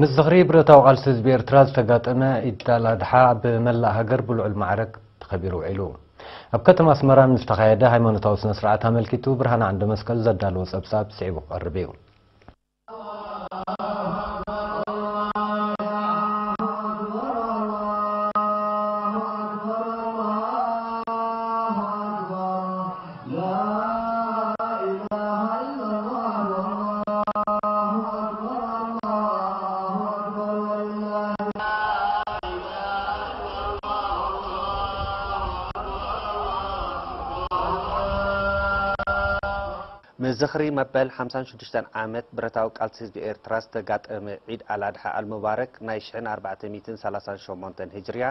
ምስ ዝኽሪ ብረታዊ ቃልሲ ህዝቢ ኤርትራ ዝተጋጠመ ዒድ ኣል ኣድሓ ብመላእ ሃገር ብልዑል ማዕረግ ተኸቢሩ ውዒሉ። ኣብ ከተማ ኣስመራ ንዝተኻየደ ሃይማኖታዊ ስነ ስርዓት ኣመልኪቱ ብርሃነ ዓንደ መስቀል ዘዳለዎ ጸብጻብ ስዒቡ ክቐርብ እዩ። ንዝኽሪ መበል ሓምሳን ሽዱሽተን ዓመት ብረታዊ ቃልሲ ህዝቢ ኤርትራ ዝተጋጠመ ዒድ ኣል ኣድሓ ኣል ሙባረክ ናይ ሽሕን ኣርባዕተ ሚእትን ሰላሳን ሸሞንተን ሂጅርያ፣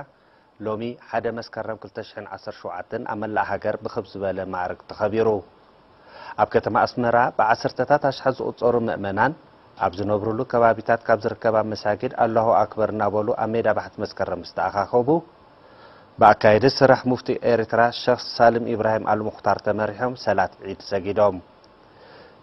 ሎሚ ሓደ መስከረም ክልተ ሽሕን ዓሰርተ ሸውዓተን ኣብ መላእ ሃገር ብኽብ ዝበለ ማዕርግ ተኸቢሩ። ኣብ ከተማ ኣስመራ ብዓሰርተታት ኣሽሓት ዝቑጸሩ ምእመናን ኣብ ዝነብሩሉ ከባቢታት ካብ ዝርከባ መሳጊድ ኣላሁ ኣክበር እናበሉ ኣብ ሜዳ ባሕቲ መስከረም ዝተኣኻኸቡ፣ ብኣካየዲ ስራሕ ሙፍቲ ኤርትራ ሸኽ ሳልም ኢብራሂም ኣልሙኽታር ተመሪሖም ሰላት ዒድ ሰጊዶም።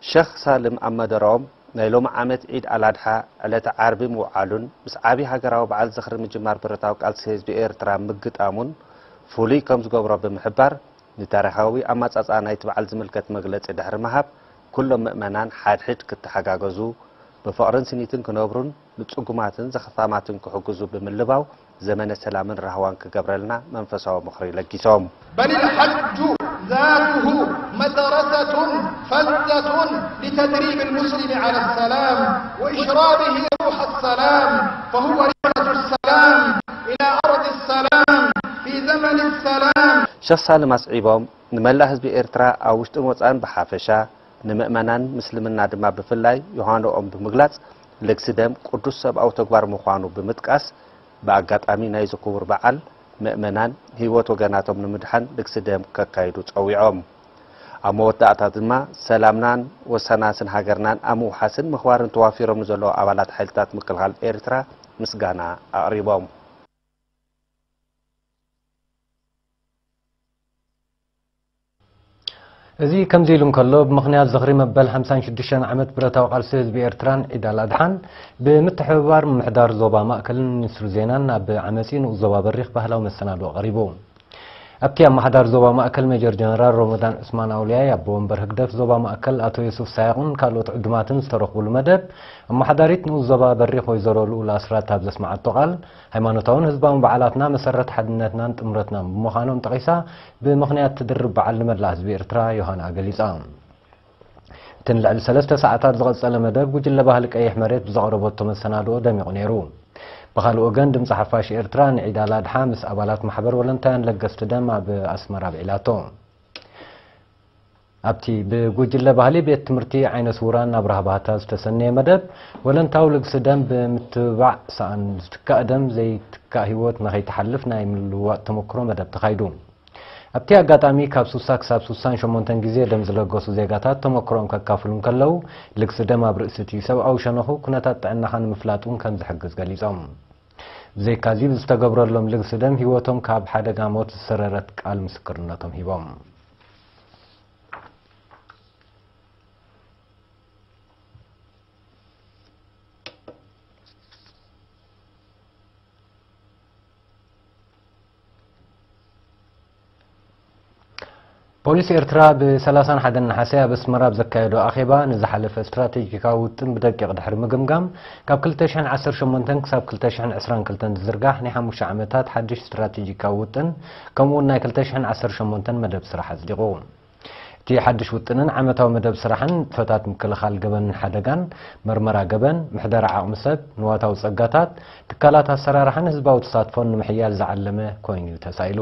ሸኽ ሳልም ኣብ መደሮም ናይ ሎሚ ዓመት ዒድ ኣል ኣድሓ ዕለተ ዓርቢ ምውዓሉን ምስ ዓቢ ሃገራዊ በዓል ዝኽሪ ምጅማር ብረታዊ ቃልሲ ህዝቢ ኤርትራ ምግጣሙን ፍሉይ ከም ዝገብሮ ብምሕባር፣ ንታሪኻዊ ኣመጻጽኣ ናይቲ በዓል ዝምልከት መግለጺ ድሕሪ ምሃብ፣ ኩሎም ምእመናን ሓድሕድ ክተሓጋገዙ፣ ብፍቕርን ስኒትን ክነብሩን ንጽጉማትን ዘኽታማትን ክሕግዙ ብምልባው፣ ዘመነ ሰላምን ራህዋን ክገብረልና መንፈሳዊ ምኽሪ ለጊሶም። بل الحج ذاته مدرسة فذة لتدريب المسلم على السلام وإشرابه روح السلام، فهو رحلة السلام إلى أرض السلام في زمن السلام. ሸኽ ሳልም ኣስዒቦም፣ ንመላእ ህዝቢ ኤርትራ ኣብ ውሽጥን ወጻእን ብሓፈሻ፣ ንምእመናን ምስልምና ድማ ብፍላይ ዮሃንኦም ብምግላጽ፣ ልግሲ ደም ቅዱስ ሰብኣዊ ተግባር ምዃኑ ብምጥቃስ፣ ብኣጋጣሚ ናይዚ ክቡር በዓል፣ ምእመናን ህይወት ወገናቶም ንምድሓን ልግሲ ደም ከካይዱ ጸዊዖም። ኣብ መወዳእታ ድማ፣ ሰላምናን ወሰናስን ሃገርናን ኣብ ምውሓስን ምኽባርን ተዋፊሮም ንዘለዉ ኣባላት ሓይልታት ምክልኻል ኤርትራ ምስጋና ኣቕሪቦም። እዚ ከምዚ ኢሉ እንከሎ፣ ብምኽንያት ዝኽሪ መበል ሓምሳን ሽዱሽተን ዓመት ብረታዊ ቃልሲ ህዝቢ ኤርትራን ዒድ ኣል ኣድሓን፣ ብምትሕብባር ምምሕዳር ዞባ ማእከልን ሚኒስትሪ ዜናን ኣብ ዓመጺ ንኡስ ዞባ በሪኽ ባህላዊ መሰናድኦ ቀሪቡ። ኣብቲ ኣመሓዳሪ ዞባ ማእከል ሜጀር ጀነራል ሮሞዳን ዑስማን ኣውልያይ፣ ኣቦ ወንበር ህግደፍ ዞባ ማእከል ኣቶ ዮሱፍ ሳያቑን ካልኦት ዕዱማትን ዝተረኽቡሉ መደብ፣ ኣመሓዳሪት ንኡስ ዞባ በሪኽ ወይዘሮ ልኡል ኣስራት ኣብ ዘስመዓቶ ቃል፣ ሃይማኖታውን ህዝባውን በዓላትና መሰረት ሓድነትናን ጥምረትናን ብምዃኖም ጠቒሳ፣ ብምኽንያት እቲ ድርብ በዓል ንመላእ ህዝቢ ኤርትራ ዮሃና ገሊጻ። እቲ ንልዕሊ ሰለስተ ሰዓታት ዝቐጸለ መደብ፣ ጉጅለ ባህሊ ቀይሕ መሬት ብዘቕረበቶ መሰናድኦ ደሚቑ ነይሩ። ብኻልእ ወገን፣ ድምጺ ሓፋሽ ኤርትራ ንዒድ ኣል ኣድሓ ምስ ኣባላት ማሕበር ወለንታውያን ለገስቲ ደም ኣብ ኣስመራ ኣብዒላቶ። ኣብቲ ብጉጅለ ባህሊ ቤት ትምህርቲ ዓይነ ስውራን ኣብርሃ ባህታ ዝተሰነየ መደብ፣ ወለንታዊ ልግሲ ደም ብምትብባዕ፣ ሰኣን ዝትካእ ደም ዘይትካእ ህይወት ንኸይትሓልፍ ናይ ምልውዋጥ ተመክሮ መደብ ተኻይዱ። ኣብቲ ኣጋጣሚ፣ ካብ ሱሳ ክሳብ ሱሳን ሸሞንተን ግዜ ደም ዝለገሱ ዜጋታት ተመክሮኦም ከካፍሉ እንከለዉ፣ ልግሲ ደም ኣብ ርእሲ እቲ ሰብኣዊ ሸነኹ ኩነታት ጥዕናኻ ንምፍላጥ እውን ከም ዝሕግዝ ገሊጾም። ብዘይካዚ፣ ብዝተገብረሎም ልግሲ ደም ህይወቶም ካብ ሓደጋ ሞት ዝሰረረት ቃል ምስክርነቶም ሂቦም። ፖሊስ ኤርትራ ብ ሰላሳን ሓደን ነሓሰ ኣብ ኣስመራ ኣብ ዘካየዶ ኣኼባ፣ ንዝሓለፈ ስትራቴጂካዊ ውጥን ብደቂቕ ድሕሪ ምግምጋም፣ ካብ ክልተ ሽሕን ዓሰርተ ሸሞንተን ክሳብ ክልተ ሽሕን ዕስራን ክልተን ዝዝርጋሕ ናይ ሓሙሽተ ዓመታት ሓድሽ ስትራቴጂካዊ ውጥን፣ ከምኡ'ውን ናይ ክልተ ሽሕን ዓሰርተ ሸሞንተን መደብ ስራሕ ኣጽዲቑ። እቲ ሓድሽ ውጥንን ዓመታዊ መደብ ስራሕን ንጥፈታት ምክልኻል ገበንን ሓደጋን፣ መርመራ ገበን፣ ምሕደራ ዓቕሚ ሰብ፣ ንዋታዊ ጸጋታት፣ ትካላት ኣሰራርሓን ህዝባዊ ተሳትፎን ንምሕያል ዝዓለመ ኮይኑ እዩ ተሳኢሉ።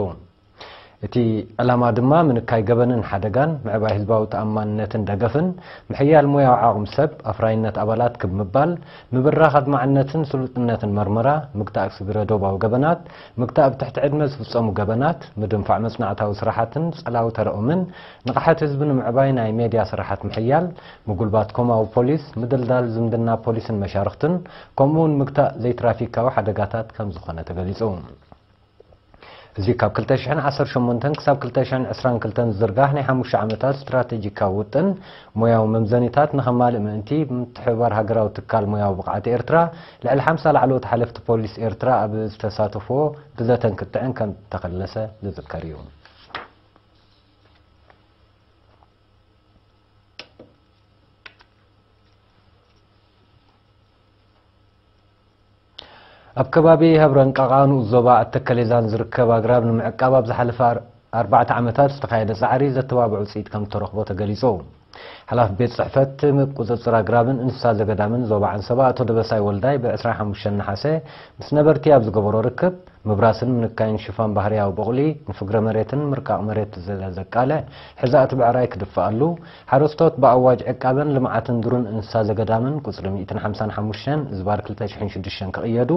እቲ ዕላማ ድማ ምንካይ ገበንን ሓደጋን፣ ምዕባይ ህዝባዊ ተኣማንነትን ደገፍን፣ ምሕያል ሞያዊ ዓቕሚ ሰብ፣ ኣፍራይነት ኣባላት ክብ ምባል፣ ምብራኽ ኣድማዕነትን ስሉጥነትን መርመራ፣ ምግታእ ግብረ ዶባዊ ገበናት፣ ምግታእ ብትሕቲ ዕድመ ዝፍጸሙ ገበናት፣ ምድንፋዕ መጽናዕታዊ ስራሓትን ጸላዊ ተረኦምን፣ ንቕሓት ህዝቢ ንምዕባይ ናይ ሜድያ ስራሓት ምሕያል፣ ምጉልባት ኮማዊ ፖሊስ፣ ምድልዳል ዝምድና ፖሊስን መሻርኽትን፣ ከምኡ'ውን ምግታእ ዘይትራፊካዊ ሓደጋታት ከም ዝኾነ ተገሊጹ። እዚ ካብ ክልተ ሽሕን ዓሰርተ ሸሞንተን ክሳብ ክልተ ሽሕን ዕስራን ክልተን ዝዝርጋሕ ናይ ሓሙሽተ ዓመታት ስትራተጂካዊ ውጥን፣ ሞያዊ መምዘኒታት ንኸማልእ ምእንቲ፣ ምትሕብባር ሃገራዊ ትካል ሞያዊ ብቕዓት ኤርትራ፣ ልዕሊ ሓምሳ ላዕለዎት ሓለፍቲ ፖሊስ ኤርትራ ኣብ ዝተሳተፍዎ ብዘተን ክትዕን ከም ተኸለሰ ዝዝከር እዩ። ኣብ ከባቢ ህብረን ቃቓ ንኡስ ዞባ ኣተከሌዛን ዝርከብ ኣግራብ ንምዕቃብ ኣብ ዝሓለፈ ኣር-፣ ኣርባዕተ ዓመታት ዝተኻየደ ጻዕሪ ዘተባብዕ ውጽኢት ከም እተረኽቦ ተገሊጹ። ሓላፊ ቤት ጽሕፈት ምቁጽጽር ኣግራብን እንስሳ ዘገዳምን ዞባ ዓንሰባ ኣቶ ደበሳይ ወልዳይ ብ ዕስራን ሓሙሽተን ነሓሰ ምስ ነበርቲ ኣብ ዝገበሮ ርክብ፣ ምብራስን ምንካይን ሽፋን ባህርያዊ ቡቕሊ ንፍግረ መሬትን ምርቃቕ መሬት ስለ ዘቃልዕ፣ ሕዛእቲ ብዕራይ ክድፈኣሉ፣ ሓረስቶት ብኣዋጅ ዕቃበን ልምዓትን ዱርን እንስሳ ዘገዳምን ቁጽሪ ሚእትን ሓምሳን ሓሙሽተን ዝባር ክልተ ሽሕን ሽዱሽተን ክቕየዱ፣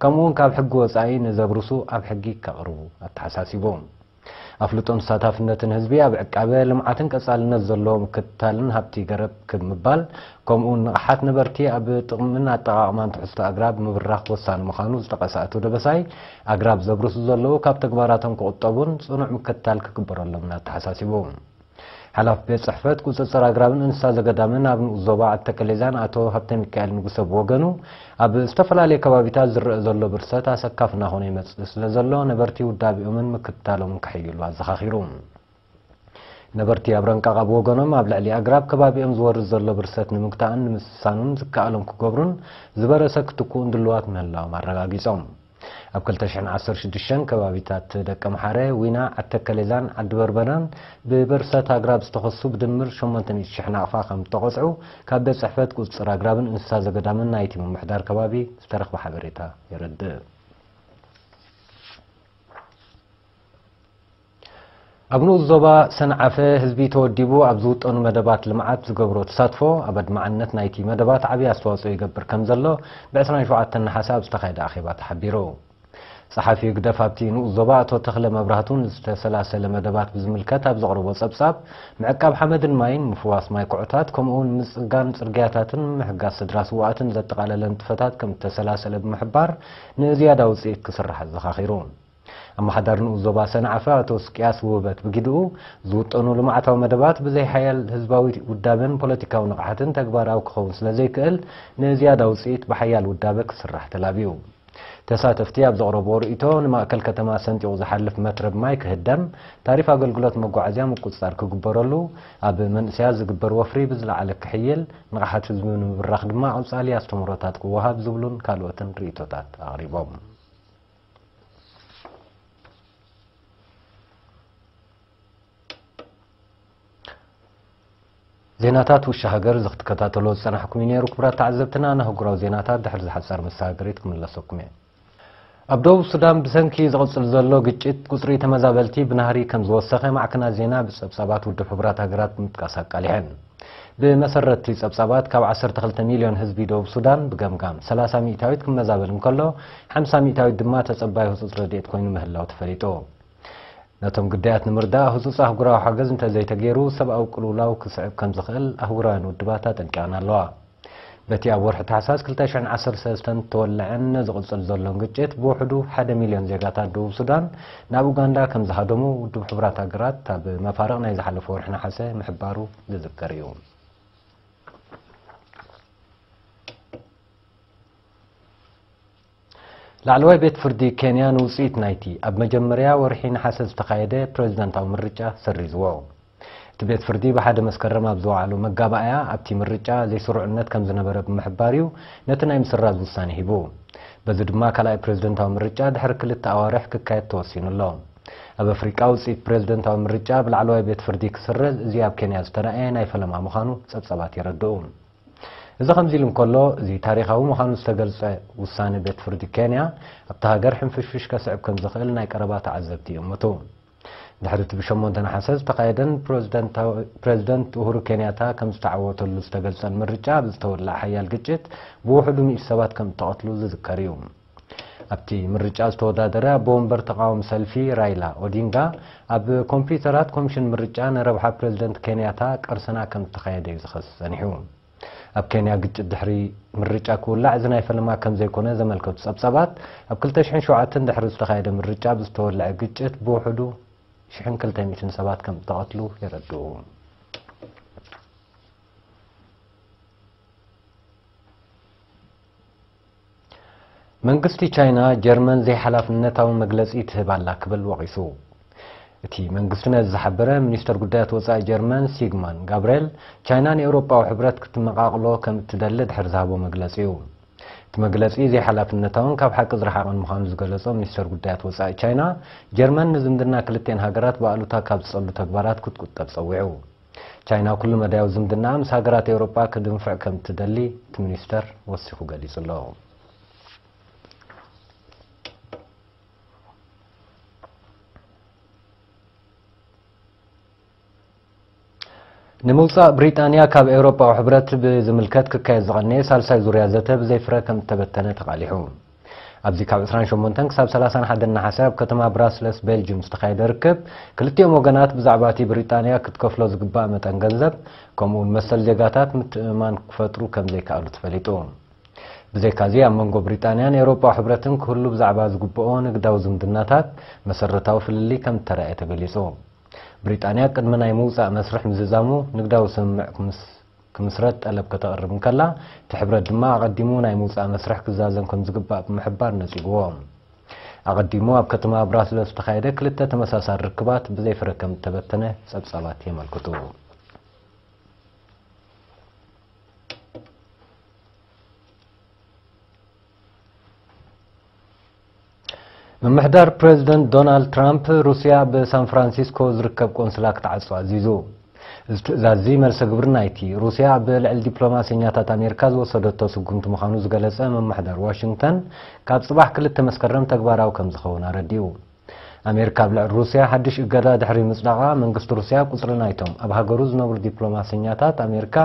ከምኡ'ውን ካብ ሕጊ ወጻኢ ንዘብርሱ ኣብ ሕጊ ከቕርቡ ኣተሓሳሲቡ። ኣፍልጦን ተሳታፍነትን ህዝቢ ኣብ ዕቃበ፣ ልምዓትን ቀጻልነት ዘለዎ ምክትታልን ሃብቲ ገረብ ክብ ምባል፣ ከምኡ'ውን ንቕሓት ነበርቲ ኣብ ጥቕምን ኣጠቓቕማን ትሕዝቶ ኣግራብ ምብራኽ ወሳኒ ምዃኑ ዝጠቐሰ ኣቶ ደበሳይ፣ ኣግራብ ዘብርሱ ዘለዉ ካብ ተግባራቶም ክቑጠቡን ጽኑዕ ምክትታል ክግበረሎምን ኣተሓሳሲቡ። ሓላፊ ቤት ጽሕፈት ቁጽጽር ኣግራብን እንስሳ ዘገዳምን ኣብ ንኡስ ዞባ ኣተከሌዛን ኣቶ ሃብተሚካኤል ንጉሰ ብወገኑ፣ ኣብ ዝተፈላለዩ ከባቢታት ዝረአ ዘሎ ብርሰት ኣሰካፊ እናኾነ ይመጽእ ስለ ዘሎ፣ ነበርቲ ውዳቤኦምን ምክትታሎምን ከሕይሉ ኣዘኻኺሩ። ነበርቲ ኣብ ረንቃቓ ብወገኖም፣ ኣብ ልዕሊ ኣግራብ ከባቢኦም ዝወርድ ዘሎ ብርሰት ንምግታእን ንምስሳኑን ዝከኣሎም ክገብሩን ዝበረሰ ክትክኡን ድልዋት ምህላዎም ኣረጋጊጾም። ኣብ ክልተ ሽሕን ዓሰርተ ሽዱሽተን ከባቢታት ደቀምሓረ፣ ዊና፣ ዓተከሌዛን ዓዲ በርበረን ብበርሰት ኣግራብ ዝተኸሱ ብድምር ሸሞንተ ሚእቲ ሽሕ ናቕፋ ከም እተቖጽዑ ካብ ቤት ጽሕፈት ቁጽጽር ኣግራብን እንስሳ ዘገዳምን ናይቲ ምምሕዳር ከባቢ ዝተረኽበ ሓበሬታ የረድእ። ኣብ ንኡስ ዞባ ሰንዓፈ ህዝቢ ተወዲቡ ኣብ ዝውጠኑ መደባት ልምዓት ዝገብሮ ተሳትፎ ኣብ ኣድማዕነት ናይቲ መደባት ዓብዪ ኣስተዋፅኦ ይገብር ከም ዘሎ ብ ዕስራን ሸውዓተን ነሓሰ ኣብ ዝተኻየደ ኣኼባ ተሓቢሩ። ጸሓፊ ህግደፍ ኣብቲ ንኡስ ዞባ ኣቶ ተኽለ መብራህቱ ንዝተሰላሰለ መደባት ብዝምልከት ኣብ ዘቕረቦ ጸብጻብ፣ ምዕቃብ ሓመድን ማይን፣ ምፍዋስ ማይ ኩዕታት፣ ከምኡ'ውን ምጽጋን ጽርግያታትን ምሕጋዝ ስድራ ስውኣትን ዘጠቓለለ ንጥፈታት ከም እተሰላሰለ ብምሕባር፣ ንዝያዳ ውጽኢት ክስራሕ ኣዘኻኺሩ። ኣመሓዳሪ ንኡስ ዞባ ሰንዓፈ ኣቶ ስቅያስ ውህበት ብግድኡ፣ ዝውጠኑ ልምዓታዊ መደባት ብዘይ ሓያል ህዝባዊ ውዳበን ፖለቲካዊ ንቕሓትን ተግባራዊ ክኸውን ስለ ዘይክእል፣ ንዝያዳ ውጽኢት ብሓያል ውዳበ ክስራሕ ተላብዩ። ተሳተፍቲ ኣብ ዘቕረብዎ ርእይቶ፣ ንማእከል ከተማ ሰንጢቑ ዝሓልፍ መትረብ ማይ ክህደም፣ ታሪፍ ኣገልግሎት መጓዓዝያ ምቁጽጻር ክግበረሉ፣ ኣብ መንእሰያት ዝግበር ወፍሪ ብዝለዓለ ክሕይል፣ ንቕሓት ህዝቢ ንምብራኽ ድማ ቀጻሊ ኣስተምህሮታት ክወሃብ ዝብሉን ካልኦትን ርእይቶታት ኣቕሪቦም። ዜናታት ውሻ ሃገር እዚ ክትከታተልዎ ዝጸናሕኩም እዩ ነይሩ። ክቡራት ተዓዘብትና፣ ንኣህጉራዊ ዜናታት ድሕሪ ዝሓጻር መሰጋገሪት ክምለሰኩም እየ። ኣብ ደቡብ ሱዳን ብሰንኪ ዝቕጽል ዘሎ ግጭት፣ ቁጽሪ ተመዛበልቲ ብናህሪ ከም ዝወሰኸ ማዕከናት ዜና ብጸብጻባት ውድብ ሕቡራት ሃገራት ብምጥቃስ ኣቃሊሐን። ብመሰረት እቲ ጸብጻባት፣ ካብ ዓሰርተ ክልተ ሚልዮን ህዝቢ ደቡብ ሱዳን ብገምጋም ሰላሳ ሚእታዊት ክመዛበል እንከሎ፣ ሓምሳ ሚእታዊት ድማ ተጸባይ ህጹጽ ረድኤት ኮይኑ ምህላው ተፈሊጡ። ነቶም ግዳያት ንምርዳእ ህጹጽ ኣህጉራዊ ሓገዝ እንተዘይተገይሩ፣ ሰብኣዊ ቅልውላው ክስዕብ ከም ዝኽእል ኣህጉራውያን ውድባት ኣጠንቂቐን ኣለዋ። በቲ ኣብ ወርሒ ታሕሳስ ክልተ ሽሕን ዓሰርተ ሰለስተን እተወልዐን ዝቕጽል ዘሎን ግጭት፣ ብውሕዱ ሓደ ሚልዮን ዜጋታት ደቡብ ሱዳን ናብ ኡጋንዳ ከም ዝሃደሙ ውድብ ሕቡራት ሃገራት ኣብ መፋርቕ ናይ ዝሓለፈ ወርሒ ነሓሰ ምሕባሩ ዝዝከር እዩ። ላዕለዋይ ቤት ፍርዲ ኬንያ ንውጽኢት ናይቲ ኣብ መጀመርያ ወርሒ ነሓሰ ዝተኻየደ ፕሬዝደንታዊ ምርጫ ሰሪዝዎ። እቲ ቤት ፍርዲ ብሓደ መስከረም ኣብ ዝወዓሎ መጋባእያ፣ ኣብቲ ምርጫ ዘይስሩዕነት ከም ዝነበረ ብምሕባር እዩ ነቲ ናይ ምስራዝ ውሳነ ሂቡ። በዚ ድማ ካልኣይ ፕሬዝደንታዊ ምርጫ ድሕሪ ክልተ ኣዋርሕ ክካየድ ተወሲኑ ኣሎ። ኣብ ኣፍሪቃ ውጽኢት ፕሬዝደንታዊ ምርጫ ብላዕለዋይ ቤት ፍርዲ ክስረዝ፣ እዚ ኣብ ኬንያ ዝተራእየ ናይ ፈለማ ምዃኑ ጸብጻባት የረድኡ። እዚ ከምዚ ኢሉ እንከሎ፣ እዚ ታሪኻዊ ምዃኑ ዝተገልጸ ውሳነ ቤት ፍርዲ ኬንያ፣ ኣብታ ሃገር ሕንፍሽፍሽ ከስዕብ ከም ዝኽእል ናይ ቀረባ ተዓዘብቲ ይእምቱ። ድሕሪ እቲ ብሸሞንተ ነሓሰ ዝተኻየደን ፕሬዝደንታዊ-፣ ፕሬዝደንት ኡሁሩ ኬንያታ ከም ዝተዓወተሉ ዝተገልጸን ምርጫ፣ ኣብ ዝተወልዐ ሓያል ግጭት ብውሕዱ ሚእቲ ሰባት ከም እተቐትሉ ዝዝከር እዩ። ኣብቲ ምርጫ ዝተወዳደረ ኣቦ ወንበር ተቓዋሚ ሰልፊ ራይላ ኦዲንጋ፣ ኣብ ኮምፒዩተራት ኮሚሽን ምርጫ ንረብሓ ፕሬዝደንት ኬንያታ ቀርሰና ከም እተኻየደ እዩ ዝኸስስ ጸኒሑ። ኣብ ኬንያ ግጭት ድሕሪ ምርጫ ክውላዕ እዚ ናይ ፈለማ ከም ዘይኮነ ዘመልከቱ ጸብጻባት፣ ኣብ ክልተ ሽሕን ሸውዓተን ድሕሪ ዝተኻየደ ምርጫ ብዝተወልዐ ግጭት ብውሕዱ ሽሕን ክልተ ሚእትን ሰባት ከም እተቐትሉ የረድኡ። መንግስቲ ቻይና፣ ጀርመን ዘይሓላፍነታዊ መግለጺ ትህብ ኣላ ክብል ወቒሱ። እቲ መንግስቲ ነዚ ዝሓበረ፣ ሚኒስተር ጉዳያት ወጻኢ ጀርመን ሲግማን ጋብርኤል፣ ቻይና ንኤውሮጳዊ ሕብረት ክትመቓቕሎ ከም እትደሊ ድሕሪ ዝሃቦ መግለጺ እዩ። እቲ መግለጺ ዘይሓላፍነታውን ካብ ሓቂ ዝረሓቐን ምዃኑ ዝገለጾ ሚኒስተር ጉዳያት ወጻኢ ቻይና፣ ጀርመን ንዝምድና ክልቲኤን ሃገራት ብኣሉታ ካብ ዝጸሉ ተግባራት ክትቁጠብ ጸዊዑ። ቻይና ኩሉ መዳያዊ ዝምድና ምስ ሃገራት ኤውሮጳ ክድንፍዕ ከም እትደሊ እቲ ሚኒስተር ወሲኹ ገሊጹ ኣሎ። ንምውጻእ ብሪጣንያ ካብ ኤውሮጳዊ ሕብረት ብዝምልከት ክካየድ ዝቐነየ ሳልሳይ ዙርያ ዘተ ብዘይፍረ ከም እተበተነ ተቓሊሑ። ኣብዚ ካብ ዕስራን ሸሞንተን ክሳብ ሰላሳን ሓደን ነሓሰ ኣብ ከተማ ብራስለስ ቤልጅም ዝተኻየደ ርክብ፣ ክልቲኦም ወገናት ብዛዕባ እቲ ብሪጣንያ ክትከፍሎ ዝግባእ መጠን ገንዘብ፣ ከምኡውን መሰል ዜጋታት ምትእምማን ክፈጥሩ ከም ዘይከኣሉ ተፈሊጡ። ብዘይካዚ ኣብ መንጎ ብሪጣንያን ኤውሮጳዊ ሕብረትን ክህሉ ብዛዕባ ዝግብኦ ንግዳዊ ዝምድናታት መሰረታዊ ፍልልይ ከም እተራእየ ተገሊጹ። ብሪጣንያ ቅድሚ ናይ ምውጻእ መስርሕ ምዝዛሙ ንግዳዊ ስምምዕ ክምስ-፣ ክምስረት ጠለብ ከተቕርብ እንከላ፣ እቲ ሕብረት ድማ ኣቐዲሙ ናይ ምውጻእ መስርሕ ክዛዘም ከም ዝግባእ ብምሕባር ነጺግዎ። ኣቐዲሙ ኣብ ከተማ ብራስለስ ዝተኻየደ ክልተ ተመሳሳሊ ርክባት ብዘይፍረ ከም እተበተነ ጸብጻባት የመልክቱ። ምምሕዳር ፕሬዚደንት ዶናልድ ትራምፕ፣ ሩስያ ብሳን ፍራንሲስኮ ዝርከብ ቆንስላ ክትዓጹ ኣዚዙ። እዚ ትእዛዝ እዚ መልሰ ግብሪ ናይቲ፣ ሩስያ ኣብ ልዕሊ ዲፕሎማሰኛታት ኣሜሪካ ዝወሰደቶ ስጉምቲ ምዃኑ ዝገለጸ ምምሕዳር ዋሽንግተን፣ ካብ ጽባሕ ክልተ መስከረም ተግባራዊ ከም ዝኸውን ኣረዲኡ። ኣሜሪካ ኣብ ልዕሊ ሩስያ ሓድሽ እገዳ ድሕሪ ምጽዳቓ፣ መንግስቲ ሩስያ ቁጽሪ ናይቶም ኣብ ሃገሩ ዝነብሩ ዲፕሎማሰኛታት ኣሜሪካ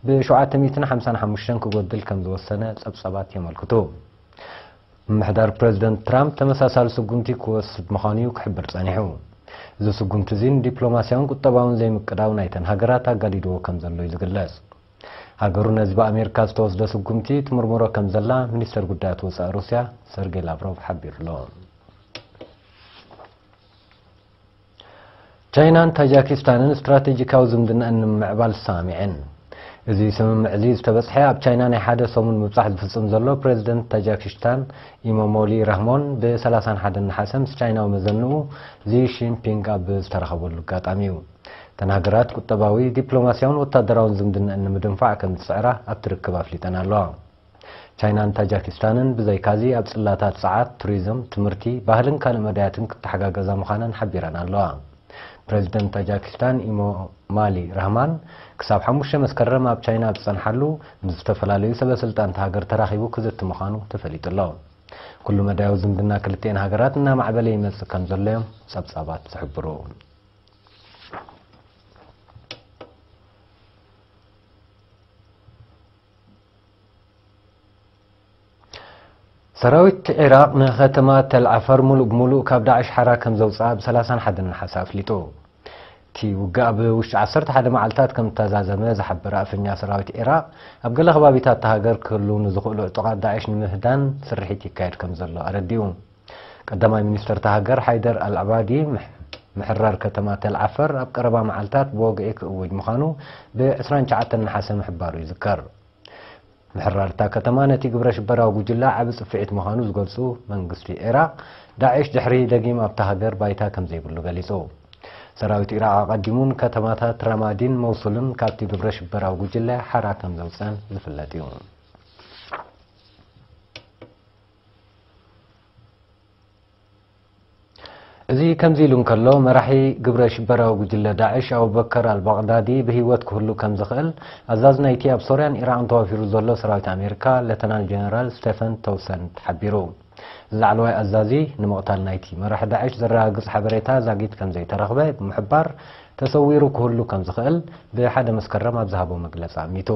ብሸውዓተ ሚእትን ሓምሳን ሓሙሽተን ክጎድል ከም ዝወሰነ ጸብጻባት የመልክቱ። ምምሕዳር ፕሬዚደንት ትራምፕ ተመሳሳሊ ስጉምቲ ክወስድ ምዃኑ እዩ ክሕብር ጸኒሑ። እዚ ስጉምቲ እዚ ንዲፕሎማስያውን ቁጠባውን ዘይምቅዳው ናይተን ሃገራት ኣጋዲድዎ ከም ዘሎ እዩ ዝግለጽ። ሃገሩ ነዚ ብኣሜሪካ ዝተወስደ ስጉምቲ ትምርምሮ ከም ዘላ ሚኒስተር ጉዳያት ወጻኢ ሩስያ ሰርጌይ ላቭሮቭ ሓቢሩ ኣሎ። ቻይናን ታጃኪስታንን ስትራቴጂካዊ ዝምድናኣን ንምምዕባል ሰማሚዐን። እዚ ስምምዕ እዚ ዝተበጽሐ ኣብ ቻይና ናይ ሓደ ሰሙን ምብጻሕ ዝፍጽም ዘሎ ፕሬዚደንት ታጃኪስታን ኢሞሞሊ ራህሞን ብ ሰላሳን ሓደን ነሓሰ ምስ ቻይናዊ መዘንኡ ዚ ሺንፒንግ ኣብ ዝተራኸበሉ ኣጋጣሚ እዩ። እተን ሃገራት ቁጠባዊ፣ ዲፕሎማስያውን ወታደራውን ዝምድናኣን ንምድንፋዕ ከም ዝጽዕራ ኣብቲ ርክብ ኣፍሊጠን ኣለዋ። ቻይናን ታጃኪስታንን ብዘይካዚ ኣብ ጽላታት ጸዓት፣ ቱሪዝም፣ ትምህርቲ፣ ባህልን ካልእ መዳያትን ክተሓጋገዛ ምዃነን ሓቢረን ኣለዋ። ፕሬዚደንት ታጃኪስታን ኢሞማሊ ራህማን ክሳብ ሓሙሽተ መስከረም ኣብ ቻይና ኣብ ዝጸንሓሉ ምስ ዝተፈላለዩ ሰበ ስልጣን እታ ሃገር ተራኺቡ ክዝቲ ምዃኑ ተፈሊጡ ኣሎ። ኩሉ መዳያዊ ዝምድና ክልቲኤን ሃገራት እናማዕበለ ይመጽእ ከም ዘሎ እዮም ጸብጻባት ዝሕብሩ። ሰራዊት ዒራቕ ንከተማ ተል ዓፈር ሙሉእ ብሙሉእ ካብ ዳዕሽ ሓራ ከም ዘውፅኣ ብ ሰላሳን ሓደን ነሓሰ ኣፍሊጡ። እቲ ውግእ ኣብ ውሽጢ ዓሰርተ ሓደ መዓልታት ከም እተዛዘመ ዝሓበረ ኣፈኛ ሰራዊት ዒራቕ፣ ኣብ ገለ ከባቢታት እታ ሃገር ክህልዉ ንዝኽእሉ ዕጡቓት ዳዕሽ ንምህዳን ስርሒት ይካየድ ከም ዘሎ ኣረዲኡ። ቀዳማይ ሚኒስተር እታ ሃገር ሓይደር ኣልዓባዲ፣ ምሕ-፣ ምሕራር ከተማ ተል ዓፈር ኣብ ቀረባ መዓልታት ብወግዒ ክእወጅ ምዃኑ ብ ዕስራን ትሽዓተን ነሓሰ ምሕባሩ ይዝከር። ምሕራር እታ ከተማ ነቲ ግብረ ሽበራዊ ጉጅለ ዓቢ ጽፍዒት ምዃኑ ዝገልጹ መንግስቲ ዒራቕ፣ ዳዕሽ ድሕሪ ደጊም ኣብታ ሃገር ባይታ ከም ዘይብሉ ገሊጹ። ሰራዊት ዒራቕ ኣቐዲሙ ንከተማታት ራማዲን መውሱልን ካብቲ ግብረ ሽበራዊ ጉጅለ ሓራ ከም ዘውጽአን ዝፍለጥ እዩ። እዚ ከምዚ ኢሉ እንከሎ፣ መራሒ ግብረ ሽበራዊ ጉጅለ ዳዕሽ ኣቡበከር ኣልባቕዳዲ ብህይወት ክህሉ ከም ዝኽእል ኣዛዚ ናይቲ ኣብ ሶርያን ኢራቕን ተዋፊሩ ዘሎ ሰራዊት ኣሜሪካ ሌተናል ጀነራል ስቴፈን ተውሰንት ሓቢሩ። እዚ ላዕለዋይ ኣዛዚ ንምቕታል ናይቲ መራሒ ዳዕሽ ዘረጋግጽ ሓበሬታ ዛጊት ከም ዘይተረኽበ ብምሕባር፣ ተሰዊሩ ክህሉ ከም ዝኽእል ብሓደ መስከረም ኣብ ዝሃቦ መግለጺ ኣሚቱ።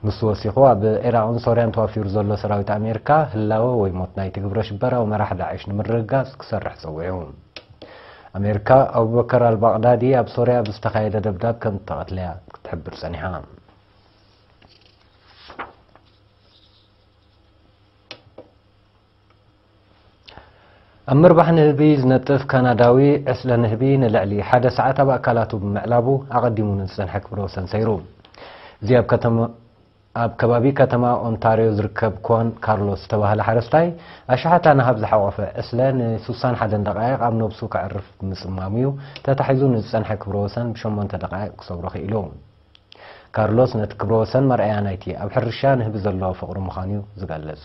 ንሱ ወሲኹ፣ ኣብ ዒራቕን ሶርያን ተዋፊሩ ዘሎ ሰራዊት ኣሜሪካ፣ ህላወ ወይ ሞት ናይቲ ግብረ ሽበራዊ መራሒ ዳዕሽ ንምርግጋጽ ክሰርሕ ጸዊዑ። ኣሜሪካ፣ ኣቡበከር ኣልባቕዳዲ ኣብ ሶርያ ብዝተኻየደ ደብዳብ ከም እተቐትለያ ክትሕብር ጸኒሓ። ኣብ ምርባሕ ንህቢ ዝነጥፍ ካናዳዊ ዕስለ ንህቢ ንልዕሊ ሓደ ሰዓት ኣብ ኣካላቱ ብምዕላቡ ኣቐዲሙ ንዝጸንሐ ክብረ ወሰን ሰይሩ። እዚ ኣብ ከተማ ኣብ ከባቢ ከተማ ኦንታርዮ ዝርከብ ኳን ካርሎስ ዝተባህለ ሓረስታይ ኣሽሓት ኣናህብ ዝሓቖፈ ዕስለ ን61 ደቃይቕ ኣብ ነብሱ ከዕርፍ ብምጽማሙ እዩ ተታሒዙ ንዝጸንሐ ክብረ ወሰን ብሸሞንተ ደቃይቕ ክሰብሮ ክኢሉ። ካርሎስ ነቲ ክብረ ወሰን መርኣያ ናይቲ ኣብ ሕርሻ ንህቢ ዘለዎ ፍቕሪ ምዃኑ እዩ ዝገልጽ።